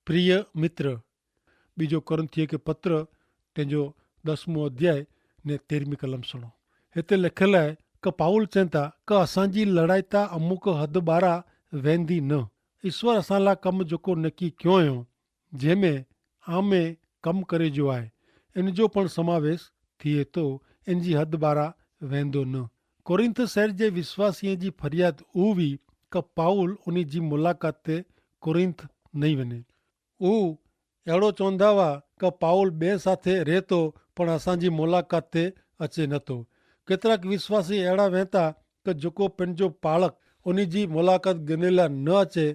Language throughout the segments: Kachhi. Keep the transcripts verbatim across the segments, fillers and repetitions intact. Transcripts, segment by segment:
પ્રિય મિત્ર, બીજો કોરિંથીય કે પત્ર તેનો દસમો અધ્યાય ને તેરમી કલમ સુણો. હેતા લેખેલા હૈ કે પાઉલ ચેંતા કે અસાંજી લડાઈ તા અમુક હદ બારા વેંધી ન. ઈસ્વર અસાંલા કમ જોકો નકી ક્યોંયો, જેમે આમે કમ કરે જો આય, એન જો પણ સમાવેશ થિયે તો એન જી હદ બારા વેંધો ન. કોરિંથ સહેર જે વિશ્વાસીય જી ફરિયાદ ઉવી કે પાઉલ ઉની જી મુલાકાત તે કોરિંથ નહીં વને. ઉહ એડો ચોંધાવા કે પાઉલ બે સાથે રહેતો પણ અસાંજી મુલાકાત તે અચે નતો. કેતરાક વિશ્વાસી એડા વહેતા કે જોકો પેનજો પાળક ઉની જી મુલાકાત ગનેલા ન અચે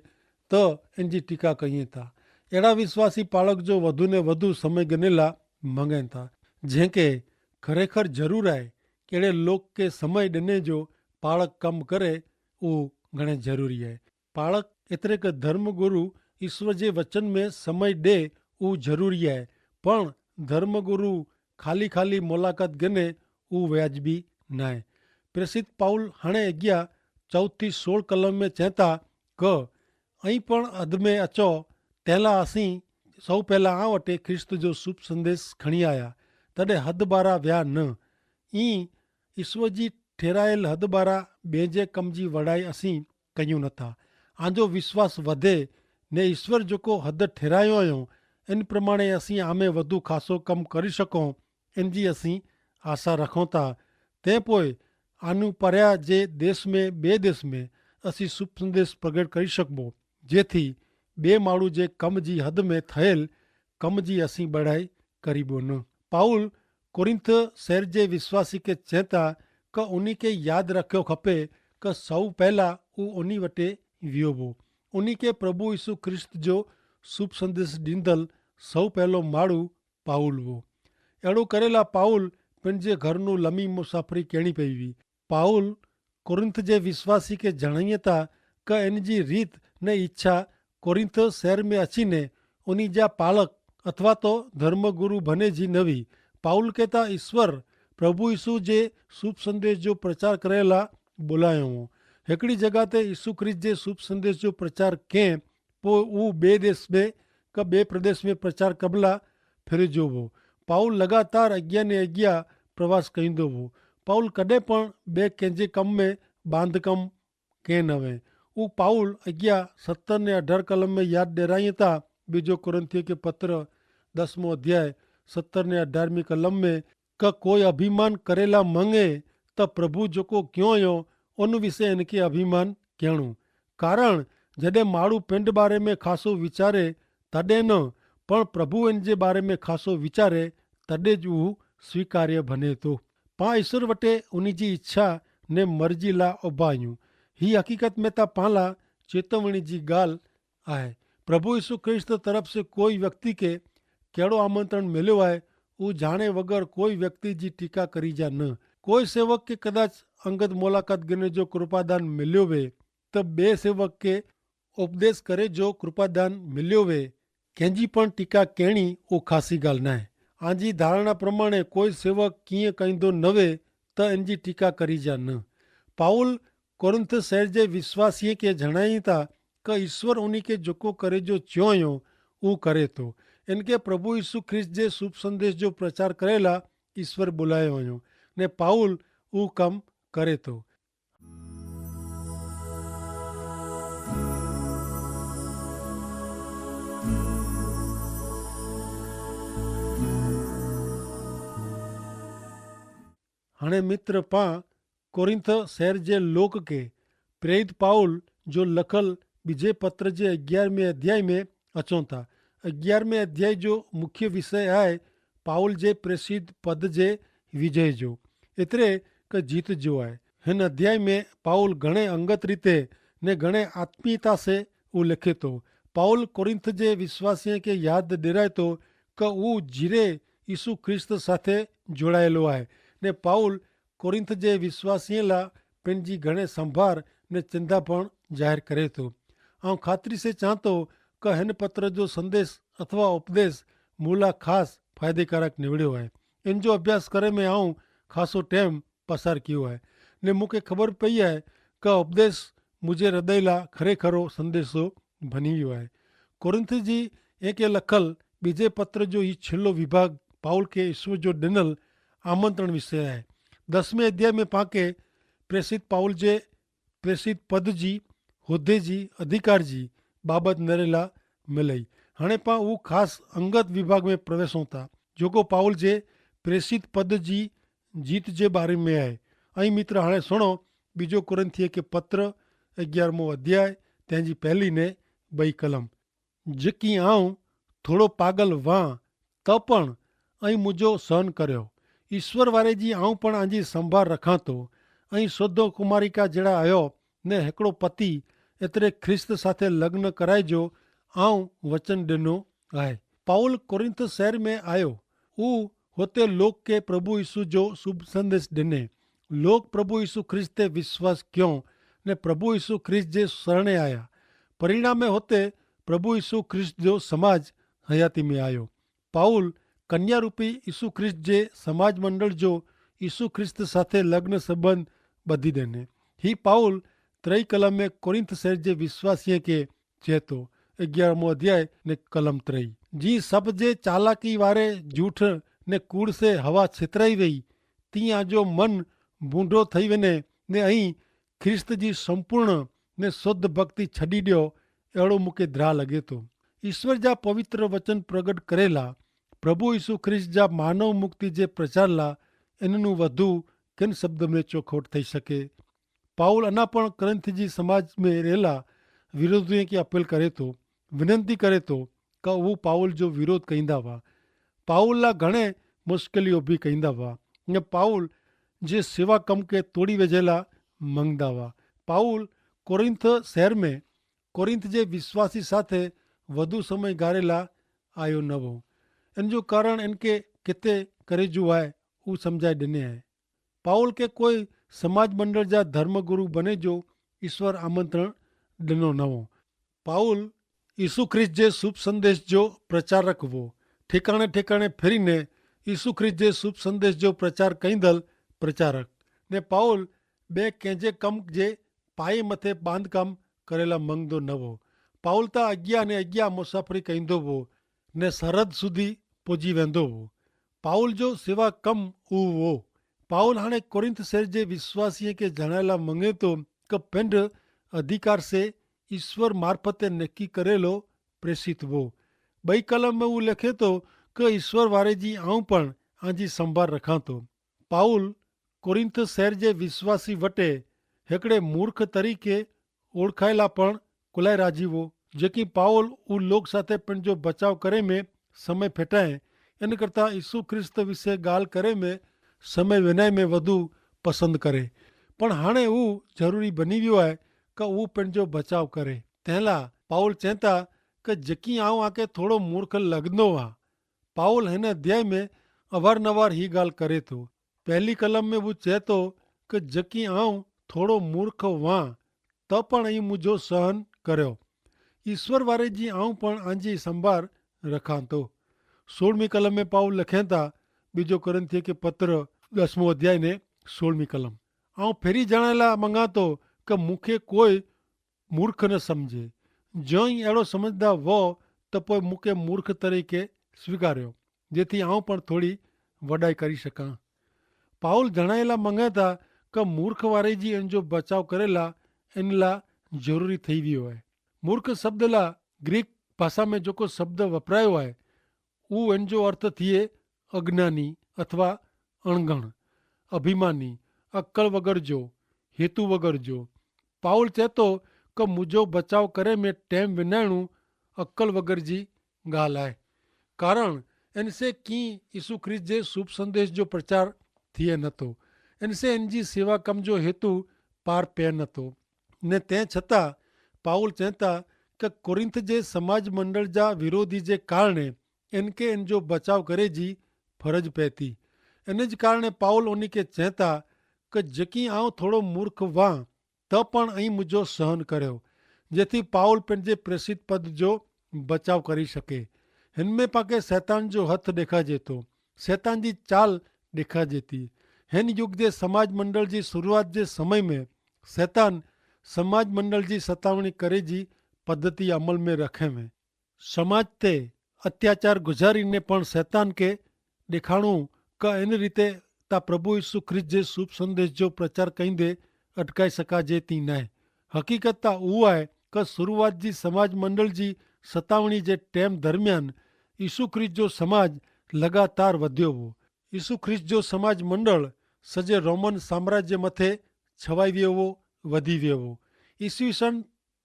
તો એન જી ટીકા કહિયે થા. એડા વિશ્વાસી પાળક જો વધુ ને વધુ સમય ગનેલા મંગેતા, જેન કે ખરેખર જરૂર આય. કેડ઼ે લોક કે સમય ડેને જો પાળક કમ કરે ઉહ ઘણે જરૂરી આય. પાળક એતરે કે ધર્મગુરુ ઈસ્વર જે વચન મેં સમય ડે ઉહ જરૂરી આય. પણ ધર્મગુરુ ખાલી ખાલી મુલાકાત ગને ઉહ વ્યાજબી નાય. પ્રેસિત પાઉલ હણે અગિયા ચૌથી સોળ કલમ મેં ચેંતા, કે અહીં પણ અધમે અચો તેલા અસી સૌ પહેલા આ વટે ખ્રિસ્ત જો શુભ સંદેશ ખણી આયા, તદે હદબારા વ્યા ન. ઈ ઈસ્વર જી ઠેરાયેલ હદબારા બેજે કમ જી વડાઈ અસી કહ્યું નથા. આજો વિશ્વાસ વધે ને ઈસ્વર જોકો હદ ઠેરાયો અયો એન પ્રમાણે અસી આમે વધુ ખાસો કમ કરી શકો એન જી અસી આશા રખોતા. તે પોય આનું પર્યા જે દેશ મેં બે દેશ મેં અસી શુભ સંદેશ પ્રગટ કરી શકબો, જેથી બે માળુ જે કમ જી હદ મેં થયેલ કમ જી અસી બડાઈ કરીબો ન. પાઉલ કોરિંથ સહેર જે વિશ્વાસી કે ચેંતા કે ઉની કે યાદ રાખ્યો ખપે કે સૌ પહેલા ઉહ ઉની વટે વ્યોબો. ઉની કે પ્રભુ ઈસુ ખ્રિસ્ત જો શુભ સંદેશ દીંદલ સૌ પહેલો માળુ પાઉલ વો. એડો કરેલા પાઉલ પેનજે ઘરનું લમી મુસાફરી કેણી પૈવી. પાઉલ કોરિંથ જે વિશ્વાસી કે જણાયતા કે એન જી રીત ને ઇચ્છા કોરિંથ સહેર મેં અચીને ઉની જા પાલક અથવા તો ધર્મગુરુ ભને જી નવી. પાઉલ કહેતા ઈસ્વર પ્રભુ ઈસુ જે શુભ સંદેશ જો પ્રચાર કરેલા બોલાયો હો. હેકડી જગા તે ઈસુ ખ્રિસ્ત જે શુભ સંદેશ જો પ્રચાર કેહ પો ઉહ બે દેશ મેં કે બે પ્રદેશ મેં પ્રચાર કબલા ફેરે જો વો. પાઉલ લગાતાર અજ્ઞા ને અજ્ઞા પ્રવાસ કહીંદો વો. પાઉલ કદે પણ બે કેંજે કમ મેં બાંધકમ કેહ નવે. ઉપાઉલ અગિયા સત્તર ને અઢાર કલમ મેં યાદ ડેરાઈ થા. બીજો કોરિંથીય કે પત્ર દસમો અધ્યાય સત્તર ને અઢારમી કલમ મેં, કે કોઈ અભિમાન કરેલા મંગે તો પ્રભુ જોકો ક્યોંયો ઉન વિશે એનકે અભિમાન કહેણું. કારણ જડે માડૂ પેંડ બારે મેં ખાસો વિચારે તદે ન, પણ પ્રભુ એન જે બારે મેં ખાસો વિચારે તદે જ ઉહ સ્વીકાર્ય ભને તો. પાં ઈસર વટે ઉની જી ઇચ્છા ને મરજી લા ઉભાયું. હી હકીકત મેં તા પાંલા ચેતવણી જી ગાલ આય. પ્રભુ ઈસુ ખ્રિસ્ત તરફ સે કોઈ વ્યક્તિ કે કેડો આમંત્રણ મેલ્યો આય ઉજાણે વગર કોઈ વ્યક્તિ જી ટીકા કરી જા ન. કોઈ સેવક કે કદાચ અંગત મુલાકાત ગને જો કૃપાદાન મેલ્યો વે તો બે સેવક કે ઉપદેશ કરે જો કૃપાદાન મિલ્યો વે. કેંજી પણ ટીકા કહેણી ઉખાસી ગાલ નાય. આજી ધારણા પ્રમાણે કોઈ સેવક કિંય કઈંદો નવે તો એનજી ટીકા કરી જા ન. પાઉલ કોરિંથ સહેર જે વિશ્વાસીય કે જણાયતા કે ઈસ્વર ઉની કે જોકો કરે જો ચ્યોંયો ઉં કરે તો. એનકે પ્રભુ ઈસુ ખ્રિસ્ત જે શુભ સંદેશ જો પ્રચાર કરેલા ઈસ્વર બોલાયો અયો. ને પાઉલ ઉં કમ કરે તો. હણે મિત્ર પાં કોરિંથ શહેર જે લોક કે પ્રેરિત પાઉલ જો લખલ બીજે પત્ર જે અગિયારમે અધ્યાય મેં અચોતા. અગિયારમે અધ્યાય જો મુખ્ય વિષય આય પાઉલ જે પ્રેસિત પદ જે વિજય જો એતરે કે જીત જો આય. હેન અધ્યાય મેં પાઉલ ઘણે અંગત રીતે ને ઘણે આત્મીયતા સે ઉલ્લેખે તો. પાઉલ કોરિંથ જે વિશ્વાસીય કે યાદ દેરાય તો કે ઉં જીરે ઈસુ ખ્રિસ્ત સાથે જોડાયેલો આય. ને પાઉલ કોરિંથ જે વિશ્વાસીય લા પેનજી ઘણે સંભાર ને ચિંદા પણ જાહેર કરે તો. આઉં ખાતરી સે ચાંતો કે હેન પત્ર જો સંદેશ અથવા ઉપદેશ મુલા ખાસ ફાયદેકારક નિવડ્યો આય. એન જો અભ્યાસ કરે મેં આઉં ખાસો ટેમ પસાર કિયો આય. ને મુકે ખબર પઈ આય કે ઉપદેશ મુઝે હૃદયલા ખરેખરો સંદેશો ભની વ્યો આય. કોરિંથ જી એકે લખલ બીજે પત્ર જો હી છેલ્લો વિભાગ પાઉલ કે ઈસુ જો ડેનલ આમંત્રણ વિશે આય. દસમે અધ્યાય મેં પાંકે પ્રેસિત પાઉલ જે પ્રેસિત પદ જી હોદ્દે જી અધિકાર જી બાબત નરેલા મેં લઈ. હણે પાં ઉં ખાસ અંગત વિભાગ મેં પ્રવેશો થા જોકો પાઉલ જે પ્રેસિત પદ જી જીત જે બારે મેં આય. અહીં મિત્ર હણે સુણો બીજો કોરિંથીય કે પત્ર અગિયારમો અધ્યાય તેની પહેલી ને બઈ કલમ. જેકી આઉં થોડો પાગલ વાં તો પણ અહીં મુજો સહન કર્યો. ઈસ્વર વારે જી આઉં પણ આજી સંભાર રખાં તો અહીં શોધો કુમારિકા જેડા આયો ને હેકડો પતિ એતરે ખ્રિસ્ત સાથે લગ્ન કરાય જો આઉં વચન ડેનો આય. પાઉલ કોરિંથ શહેર મેં આયો ઉં હોતે લોક કે પ્રભુ ઈસુ જો શુભ સંદેશ ડેને લોક પ્રભુ ઈસુ ખ્રિસ્ત તે વિશ્વાસ ક્યો ને પ્રભુ ઈસુ ખ્રિસ્ત જે સરણે આયા. પરિણામે હોતે પ્રભુ ઈસુ ખ્રિસ્ત જો સમાજ હયાતી મેં આયો. પાઉલ કન્યારૂપી ઈસુ ખ્રિસ્ત જે સમાજ મંડળ જો ઈસુ ખ્રિસ્ત સાથે લગ્ન સંબંધ બધી દેને. હી પાઉલ ત્રય કલમે કોરિંથ શહેર જે વિશ્વાસીય કે ચેતો અગિયારમો અધ્યાય ને કલમ ત્રય જી સબ જે ચાલાકી વારે જૂઠ ને કૂડ સે હવા છેતરાઈ વય તિયા જો મન ભૂંડો થઈ વેને ને અહીં ખ્રિસ્ત જી સંપૂર્ણ ને શુદ્ધ ભક્તિ છડી દ્યો એડો મુકે દ્રા લગે તો. ઈસ્વર જા પવિત્ર વચન પ્રગટ કરેલા પ્રભુ ઈસુ ખ્રિસ્ત જા માનવ મુક્તિ જે પ્રચારલા એનનું વધુ કેન શબ્દ મેં ચોખોટ થઈ શકે? પાઉલ અના પણ કોરિંથ જી સમાજ મેં રહેલા વિરોધીઓ કે અપીલ કરે તો વિનંતી કરે તો કે ઉહ પાઉલ જો વિરોધ કહીંદા વા. પાઉલ લા ઘણે મુશ્કેલી ઉભી કહીંદા વા ને પાઉલ જે સેવા કમ કે તોડી વેજેલા મંગદા વા. પાઉલ કોરિંથ શહેર મેં કોરિંથ જે વિશ્વાસી સાથે વધુ સમય ગારેલા આયો નવો. એન જો કારણ એન કે કેતે કરે જો આય ઉં સમઝાઈ દેને હૈ. પાઉલ કે કોઈ સમાજ મંડળ જા ધર્મગુરુ બને જો ઈસ્વર આમંત્રણ દેનો નવો. પાઉલ ઈસુ ખ્રિસ્ત જે શુભ સંદેશ જો પ્રચારક વો. ઠેકાણે ઠેકાણે ફેરી ને ઈસુ ખ્રિસ્ત જે શુભ સંદેશ જો પ્રચાર કૈંદલ પ્રચારક. ને પાઉલ બે કેંજે કમ જે પાયે મતે બાંધકામ કરેલા મંગદો નવો. પાઉલ તા અગિયા ને અગિયા મુસાફરી કૈંદો વો ને સરહદ સુધી પોજી વેંદો વો. પાઉલ જો સેવા કમ ઉવ વો. પાઉલ હાણે કોરિંથ શહેર જે વિશ્વાસીય કે જણાયેલા મંગેતો કે પિંડ અધિકાર સે ઈસ્વર મારફતે નેકી કરેલો પ્રેસિત વો. બઈ કલમ મેં ઉવ લેખેતો કે ઈસ્વર વારે જી આઉં પણ આજી સંભાર રખાંતો. પાઉલ કોરિંથ શહેર જે વિશ્વાસી વટે હેકડ઼ે મૂર્ખ તરીકે ઓળખાયેલા પણ કુલાઈ રાજી વો. જેકી પાઉલ ઉવ લોક સાથે પણ જો બચાવ કરે મેં સમય ફેટાએ એન કરતા ઈસુ ખ્રિસ્ત વિશે ગાલ કરે મેં સમય વેનાઈ મેં વધુ પસંદ કરે. પણ હાણે ઉવ જરૂરી બની વ્યો આય કે ઉવ પણ જો બચાવ કરે. તેહલા પાઉલ ચેંતા કે જેકી આઉં આકે થોડો મૂર્ખ લગનો વા. પાઉલ હેન અધ્યાય મેં અવારનવાર હી ગાલ કરે તો. પહેલી કલમ મેં વો ચેતો કે જેકી આઉં થોડો મૂર્ખ વાં તો પણ અહીં મુજો સહન કર્યો. ઈસ્વર વારે જી આઉં પણ આજી સંભાર રખાંતો. સોળમી કલમ મેં પાઉલ લખેંતા બીજો કોરિંથીય કે પત્ર દસમો અધ્યાય ને સોળમી કલમ, આઉં ફેરી જણાયેલા મંગાતો કે મુખે કોઈ મૂર્ખ ન સમઝે. જો અહીં એડો સમઝદા વો તો પોય મુકે મૂર્ખ તરીકે સ્વીકાર્યો જેથી આઉં પણ થોડી વડાઈ કરી શકાં. પાઉલ જણાયેલા મંગાતા કે મૂર્ખ વારે જી એન જો બચાવ કરેલા એનલા જરૂરી થઈ વ્યો હૈ. મૂર્ખ શબ્દલા ગ્રીક ભાષા મેં જોકો શબ્દ વપરાયો હૈ ઉ એન જો અર્થ થિયે અજ્ઞાની અથવા અણગણ, અભિમાની, અક્કલ વગર જો, હેતુ વગર જો. પાઉલ ચેતો કે મુજો બચાવ કરે મેં ટેમ વિનાયણું અક્કલ વગર જી ગાલ આય. કારણ એનસે કિં ઈસુ ખ્રિસ્ત જે શુભ સંદેશ જો પ્રચાર થિયે નતો. એનસે એનજી સેવા કમ જો હેતુ પાર પે નતો. ને તે છતાં પાઉલ ચેતા કે કોરિંથ જે સમાજ મંડળ જા વિરોધી જે કારણે એનકે એનજો બચાવ કરે જી ફરજ પૈતી. એન જ કારણે પાઉલ ઓની કે ચેતા કે જેકી આઉં થોડો મૂર્ખ વાં તો પણ અહીં મુજો સહન કર્યો. જેથી પાઉલ પેનજે પ્રેસિત પદ જો બચાવ કરી શકે. હેન મેં પાકે સૈતાન જો હથ દેખાજે તો સૈતાન જી ચાલ દેખાજે તી. હેન યુગ જે સમાજ મંડળ જી શરૂઆત જે સમય મેં સૈતાન સમાજ મંડળ જી સતાવણી કરે જી પદ્ધતિ અમલ મેં રખે મેં સમાજ તે અત્યાચાર ગુજારી ને પણ સૈતાન કે દેખાણું કે એન રીતે તા પ્રભુ ઈસુ ખ્રિસ્ત જે શુભ સંદેશ જો પ્રચાર કઈંદે અટકાઈ સકાજે તી નાય. હકીકત તા ઉવાય કે શરૂઆત જી સમાજ મંડળ જી સતાવણી જે ટેમ દરમિયાન ઈસુ ખ્રિસ્ત જો સમાજ લગાતાર વધ્યો વો. ઈસુ ખ્રિસ્ત જો સમાજ મંડળ સજે રોમન સામ્રાજ્ય મતે છવાઈ વ્યો વો, વધી વ્યો વો. ઈસવીસન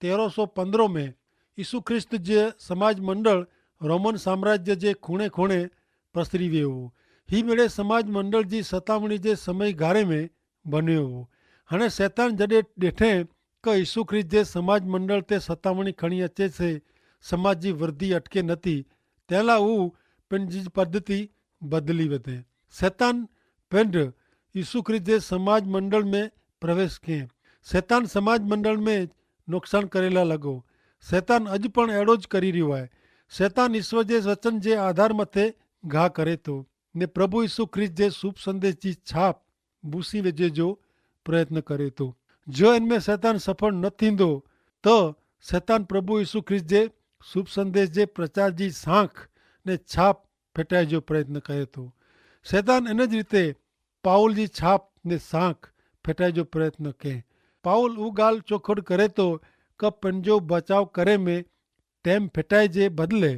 તેરો સો પંદ્રહ મેં ઈસુ ખ્રિસ્ત જે સમાજ મંડળ રોમન સામ્રાજ્ય જે ખૂણે ખૂણે પ્રસરી વ્યો વો. હી મેળે સમાજ મંડળ જી સતાવણી જે સમય ગારે મેં બન્યો વો. હણે સૈતાન જડે દેઠે કે ઈસુ ખ્રિસ્ત જે સમાજ મંડળ તે સતાવણી ખણી અચે સે સમાજ જી વર્દી અટકે નથી, તેલા ઉ પેનજી પદ્ધતિ બદલી વધે. સૈતાન પેંધ ઈસુ ખ્રિસ્ત જે સમાજ મંડળ મેં પ્રવેશ કે સૈતાન સમાજ મંડળ મેં નોકસાન કરેલા લગો. સૈતાન અજ પણ એડો જ કરી રહ્યો હૈ. સૈતાન ઈસવ જે વચન જે આધાર મતે ઘા કરે તો ને પ્રભુ ઈસુ ખ્રિસ્ત જે શુભ સંદેશ જી છાપ ભૂસી વેજે જો પ્રયત્ન કરે તો. જો એન મેં સૈતાન સફળ ન થીંદો તો સૈતાન પ્રભુ ઈસુ ખ્રિસ્ત જે શુભ સંદેશ જે પ્રચાર જી સાંખ ને છાપ ફેટાઈ જો પ્રયત્ન કરે તો. સૈતાન એન જ રીતે પાઉલ જી છાપ ને સાંખ ફેટાઈ જો પ્રયત્ન કે. પાઉલ ઉગાલ ચોખડ કરે તો કે પન જો બચાવ કરે મેં ટેમ ફેટાઈ જે બદલે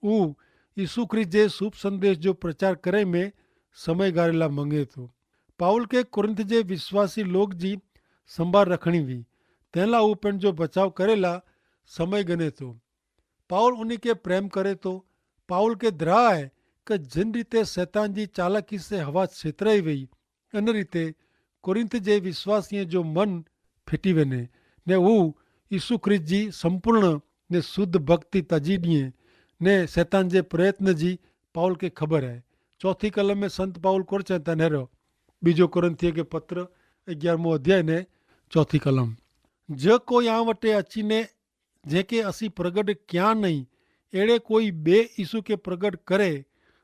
ઉ ઈસુ ખ્રિસ્ત જે શુભ સંદેશ જો પ્રચાર કરે મેં સમય ગારેલા મંગે તો. પાઉલ કે કોરિંથ જે વિશ્વાસી લોગ જી સંભાર રખણી વી તેનલા ઉપને જો બચાવ કરેલા સમય ગને તો. પાઉલ ઉની કે પ્રેમ કરે તો. પાઉલ કે દ્રાહ હૈ કે જિન રીતે સૈતાન જી ચાલાકી સે હવા છેતરાઈ વહી, એન રીતે કોરિંથ જે વિશ્વાસીય જો મન ફેટી વેને ને ઉ ઈસુ ખ્રિસ્ત જી સંપૂર્ણ ને શુદ્ધ ભક્તિ તજી દિયે ને સૈતાન જે પ્રયત્ન જી પાઉલ કે ખબર હૈ. ચોથી કલમ મેં સંત પાઉલ કોર ચેતા નહરો બીજો કોરિંથીય કે પત્ર અગિયારમો અધ્યાય ને ચોથી કલમ. જે કોઈ આ વટે અચીને જેંકે અસી પ્રગટ ક્યાં નહીં એડે કોઈ બે ઈસુ કે પ્રગટ કરે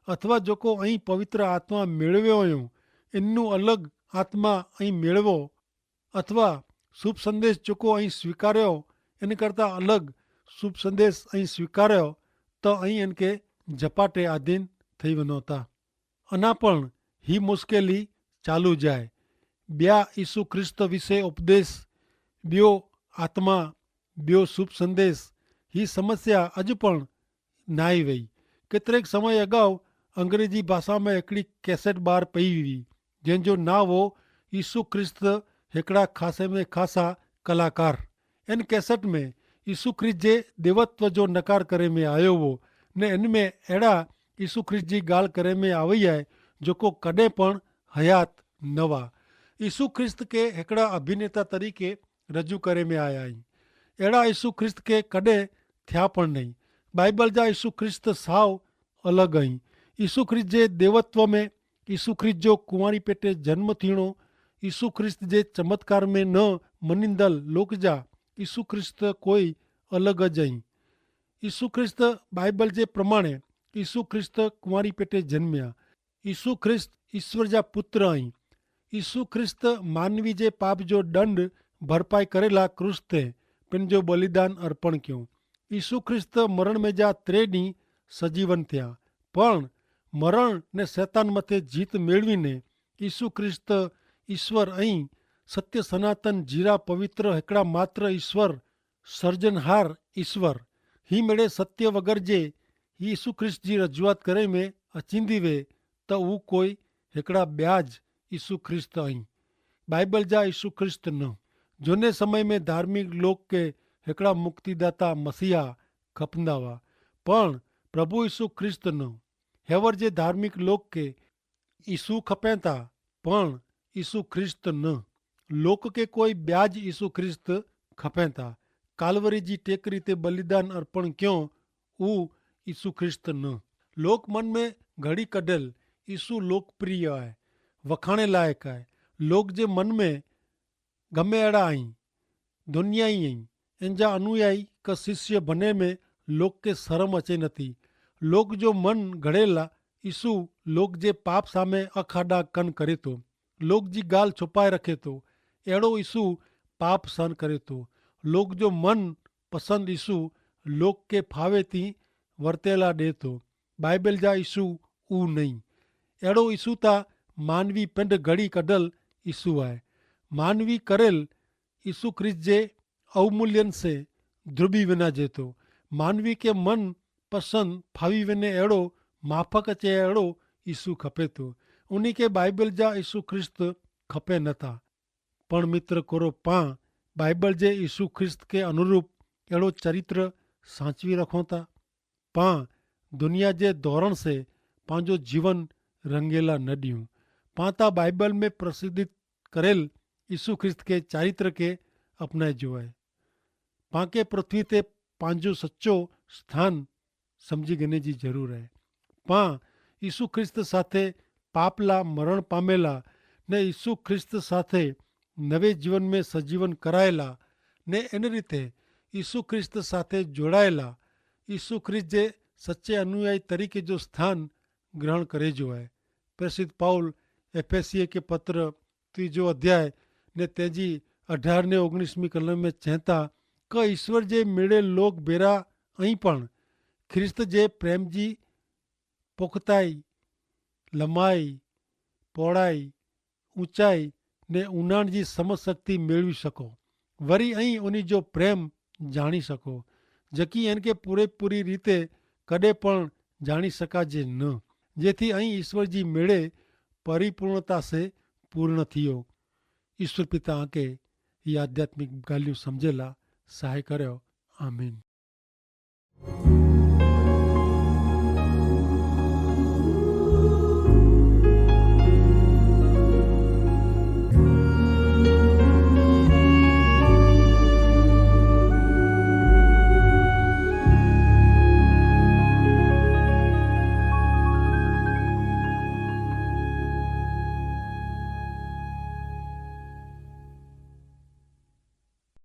અથવા જોકો અહીં પવિત્ર આત્મા મેળવ્યો અયો એનનું અલગ આત્મા અહીં મેળવો અથવા શુભ સંદેશ જોકો અહીં સ્વીકાર્યો એન કરતા અલગ શુભ સંદેશ અહીં સ્વીકાર્યો તો અહીં એનકે જપાટે આધીન થઈ વનો તા. અના પણ હી મુશ્કેલી ચાલુ જાય. બ્યા ઈસુ ખ્રિસ્ત વિશે ઉપદેશ, બ્યો આત્મા, બ્યો શુભ સંદેશ, હી સમસ્યા અજ પણ નાઈ વય. કેતરેક સમય અગાઉ અંગ્રેજી ભાષામાં એકડી કેસેટ બાર પઈ વી જેન જો નાવો ઈસુ ખ્રિસ્ત હેકડા ખાસે મેં ખાસા કલાકાર. એન કેસેટ મેં ઈસુ ખ્રિસ્ત જે દેવત્વ જો નકાર કરે મેં આયો વો ને એન મેં એડા ઈસુ ખ્રિસ્ત જી ગાલ કરે મેં આવય હૈ જોકો કદે પણ હયાત નવા. ઈસુ ખ્રિસ્ત કે હેકડા અભિનેતા તરીકે રજૂ કરે મેં આયા હૈં. એડા ઈસુ ખ્રિસ્ત કે કદે થ્યા પણ નહીં. બાઈબલ જા ઈસુ ખ્રિસ્ત સાવ અલગ અહીં. ઈસુ ખ્રિસ્ત જે દેવત્વ મેં ઈસુ ખ્રિસ્ત જો કુંવારી પેટે જન્મ થીણો ઈસુ ખ્રિસ્ત જે ચમત્કાર મેં ન મનિંદલ લોક જા ઈસુ ખ્રિસ્ત કોઈ અલગ જ અહીં. ઈસુ ખ્રિસ્ત બાઈબલ જે પ્રમાણે ઈસુ ખ્રિસ્ત કુંવારી પેટે જન્મ્યા. ઈસુ ખ્રિસ્ત ઈસ્વર જા પુત્ર અહીં. ઈસુ ખ્રિસ્ત માનવી જે પાપ જો દંડ ભરપાઈ કરેલા ક્રૂસ તે પેનજો બલિદાન અર્પણ ક્યો. ઈસુ ખ્રિસ્ત મરણ મેં જા ત્રેની સજીવન થ્યાં પણ મરણ ને સૈતાન મતે જીત મેળવી ને ઈસુ ખ્રિસ્ત ઈસ્વર અહીં સત્ય સનાતન જીરા પવિત્ર હેકડા માત્ર ઈસ્વર સર્જનહાર ઈસ્વર હી મેળે સત્ય વગર જે ઈસુ ખ્રિસ્ત જી રજૂઆત કરે મેં અચીંદી વે તો ઉં કોઈ હેકડા બ્યાજ ઈસુ ખ્રિસ્ત અહીં. બાઈબલ જા ઈસુ ખ્રિસ્ત ન જોને સમય મેં ધાર્મિક લોક કે હેકડા મુક્તિદાતા મસીહા ખપંદા વા પણ પ્રભુ ઈસુ ખ્રિસ્ત ન. હેવર જે ધાર્મિક લોક કે ઈસુ ખપેંતા પણ ઈસુ ખ્રિસ્ત ન. લોક કે કોઈ બ્યાજ ઈસુ ખ્રિસ્ત ખપેંતા. કાલવરી જી ટેકરી તે બલિદાન અર્પણ ક્યો ઉ ઈસુ ખ્રિસ્ત ન. લોક મન મેં ઘડી કઢલ ઈસુ લોકપ્રિય આય, વખાણે લાયક આય. લોક જે મન મેં ગમે એડા અહીં દુનિયાઈ અહીં એન જા અનુયાયી કે શિષ્ય ભને મેં લોક કે શરમ અચે નથી. લોક જો મન ઘડેલા ઈસુ લોક જે પાપ સામે અખાડા કન કરે તો. લોક જી ગાલ છુપાઈ રખે તો એડો ઈસુ પાપ સન કરે તો. લોક જો મન પસંદ ઈસુ લોક કે ફાવે તી વર્તેલા દેતો. બાઈબલ જા ઈસુ ઉં નહીં. એડો ઈસુ તા માનવી પેંધ ગડી કદલ ઈસુ આય. માનવી કરેલ ઈસુ ખ્રિસ્ત જે અવમૂલ્યન સે ધ્રુબી વેના જેતો. માનવી કે મન પસંદ ફાવી વેને એડો માફક ચે એડો ઈસુ ખપેતો. ઉની કે બાઈબલ જા ઈસુ ખ્રિસ્ત ખપે નતા. પણ મિત્ર કોરો પાં બાઈબલ જે ઈસુ ખ્રિસ્ત કે અનુરૂપ એડો ચરિત્ર સાંચવી રખોતા? પાં દુનિયા જે ધોરણ સે પાંજો જીવન રંગેલા ન દિયું. પાં તા બાઈબલ મેં પ્રસિદ્ધિત કરેલ ઈસુ ખ્રિસ્ત કે ચારિત્ર કે અપનાઈ જોવાય. પાંકે પૃથ્વી તે પાંજો સચો સ્થાન સમઝી ગને જી જરૂર હૈ. પાં ઈસુ ખ્રિસ્ત સાથે પાપલા મરણ પામેલા ને ઈસુ ખ્રિસ્ત સાથે નવે જીવન મેં સજીવન કરાયેલા ને એન રીતે ઈસુ ખ્રિસ્ત સાથે જોડાયેલા ઈસુ ખ્રિસ્ત જે સચ્ચે અનુયાયી તરીકે જો સ્થાન ગ્રહણ કરે જો હૈ. પ્રેસિત પાઉલ એફેસિયે કે પત્ર ત્રીજો અધ્યાય ને તેજી અઢાર ને ઓગણીસમી કલમ મેં ચેંતા કે ઈસ્વર જે મેળે લોક ભેરા અહીં પણ ખ્રિસ્ત જે પ્રેમ જી પોખતાઈ, લમાઈ, પોડાઈ, ઉંચાઈ ને ઉનાણ જી સમજ શક્તિ મેળવી શકો. વરી અહીં ઉની જો પ્રેમ જાણી શકો, જેકી એન કે પૂરેપૂરી રીતે કદે પણ જાણી શકાજે ન. જેથી અહીં ઈસ્વર જી મેળે પરિપૂર્ણતા સે પૂર્ણ થિયો. ઈસ્વર પિતા આંકે ઈ આધ્યાત્મિક ગાલિયું સમઝેલા સહાય કર્યો. આમીન.